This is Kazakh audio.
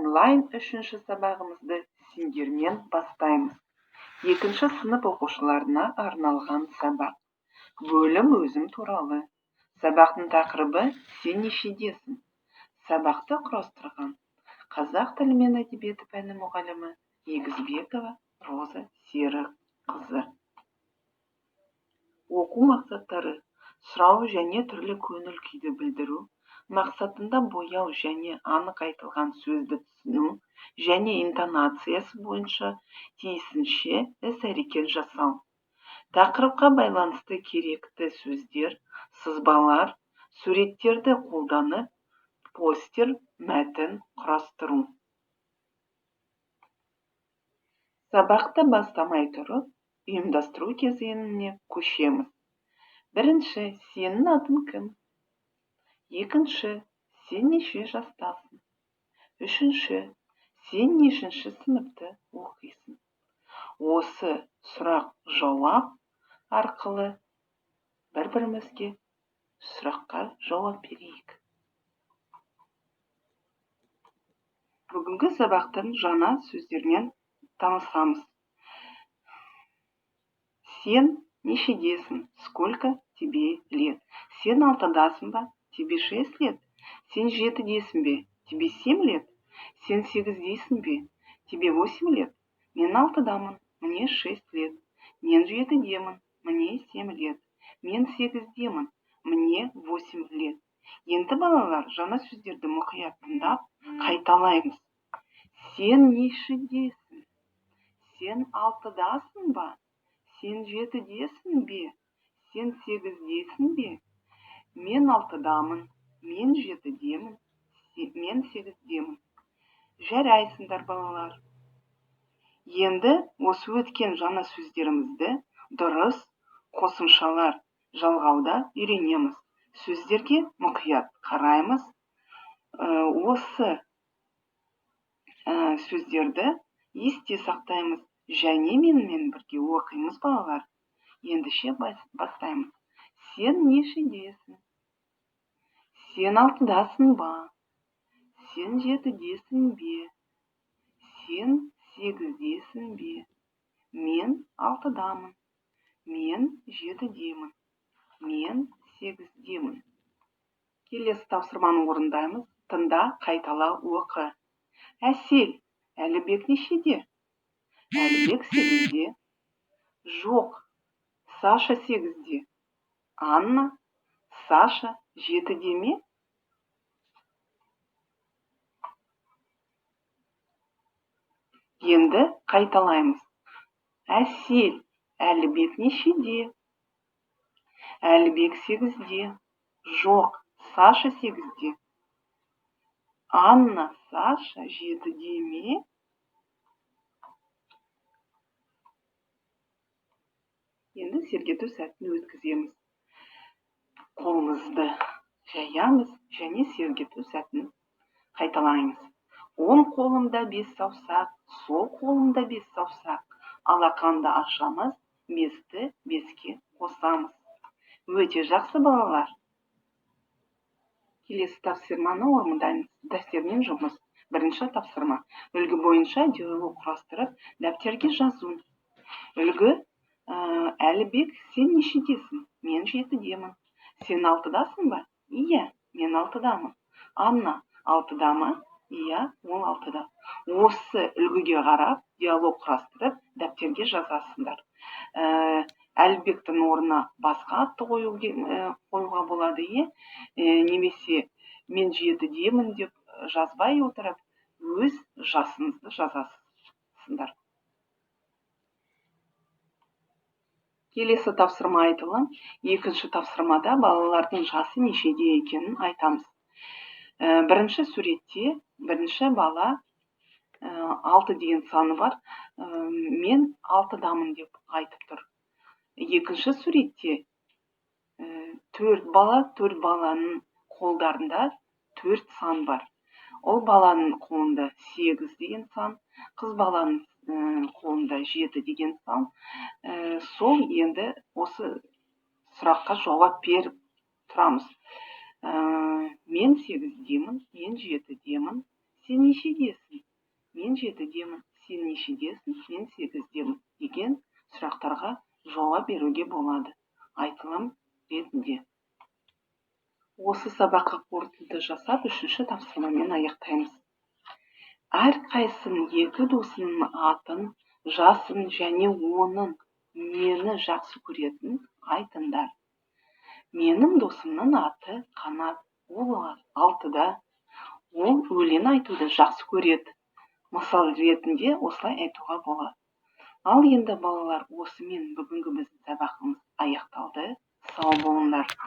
Онлайн үшінші сабағымызды сендермен бастаймыз. Екінші сынып оқушыларына арналған сабақ. Бөлім өзім туралы. Сабақтың тақырыбы «Сен нешедесің?». Сабақты құрастырған қазақ тілі мен әдебиеті пәні мұғалімі Егізбекова Роза Серікқызы. Оқу мақсаттары: сұрау және түрлі көңіл күйді білдіру мақсатында бояу және анық айтылған сөзді түсіну және интонациясы бойынша тиісінше іс-әрекет жасау. Тақырыпқа байланысты керекті сөздер, сызбалар, суреттерді қолданып, постер, мәтін құрастыру. Сабақты бастамай тұрып, ұйымдастыру кезеңіне көшеміз. Бірінші, сенің атың кім? Екінші, сен неше жастасың? Үшінші, сен нешінші сыныпты оқисың? Осы сұрақ-жауап арқылы бір-бірімізге сұраққа жауап берейік. Бүгінгі сабақтың жаңа сөздермен танысамыз. Сен нешедесің? Сколько тебе лет? Сен алтыдасың ба? Тебе 6 лет? Сен жетідесің бе? Тебе 7 лет? Сен сегіздесің бе? Тебе 8 лет? Мен алтыдамын. Мне 6 лет. Мен жетідемін. Мне 7 лет. Мен сегіздемін. Мне 8 лет. Енді, балалар, жаңа сөздерді мұқият тыңдап, қайталаймыз. Сен нешедесің? Сен алтыдасың ба? Сен жетідесің бе? Сен сегіздесің бе? Мен алтыдамын, мен жетідемін, мен сегіздемін. Жарайсыңдар, балалар. Енді осы өткен жаңа сөздерімізді дұрыс қосымшалар жалғауда үйренеміз. Сөздерге мұқият қараймыз. Осы сөздерді есте сақтаймыз және менімен бірге оқимыз, балалар. Ендеше бастаймыз. Сен нешедесің? Сен алтыдасың ба? Сен жетідесің бе? Сен сегіздесің бе? Мен алтыдамын. Мен жетідемін. Мен сегіздемін. Келесі тапсырманы орындаймыз. Тыңда, қайтала, оқы. Әсел, Әлібек нешеде? Әлібек сегізде. Жоқ, Саша сегізде. Анна, Саша жетіде ме? Енді қайталаймыз. Әсел, Әлібек нешеде? Әлібек сегізде. Жоқ, Саша сегізде. Анна, Саша жетіде ме? Енді сергіту сәтін өткіземіз. Қолымызды жаямыз және сергіту сәтін қайталаймыз. Оң қолымда 5 саусақ, сол қолымда 5 саусақ. Алақанды ашамыз, 5-ті 5-ке қосамыз. Өте жақсы, балалар. Келесі тапсырманы орындаймыз. Дәптермен жұмыс. Бірінші тапсырма. Үлгі бойынша диалог құрастырып, дәптерге жазу. Үлгі, Әлібек, сен нешедесің? Мен жетідемін. Сен алтыдасың ба? Иә, мен алтыдамын. Анна, алтыда ма? Иә, ол алтыда. Осы үлгіге қарап, диалог құрастырып, дәптерге жазасыңдар. Әлібектің орнына басқа атты қоюға болады, иә? Немесе мен жетідемін деп жазбай отырып, өз жасыңызды жазасыңдар. Келесі тапсырма айтылым. Екінші тапсырмада балалардың жасы нешеде екенін айтамыз. Бірінші суретте бірінші бала 6 деген саны бар. Мен алтыдамын деп айтып тұр. Екінші суретте 4 бала, 4 баланың қолдарында 4 сан бар. Ол баланың қолында 8 деген сан, қыз баланың қолында 7 деген сан. Сол енді осы сұраққа жауап беріп тұрамыз. Мен сегіздемін, мен жетідемін, сен нешедесің? Мен жетідемін. Сен нешедесің? Мен сегіздемін деген сұрақтарға жауап беруге болады айтылым ретінде. Осы сабаққа қорытынды жасап, үшінші тапсырмамен аяқтаймыз. Әрқайсының екі досының атын, жасын және оның нені жақсы көретінін айтыңдар. Менің досымның аты Қанат, ол 6-да, ол өлең айтуды жақсы көреді. Мысал ретінде осылай айтуға болады. Ал енді, балалар, осымен бүгінгі біздің сабағымыз аяқталды. Сау болыңдар.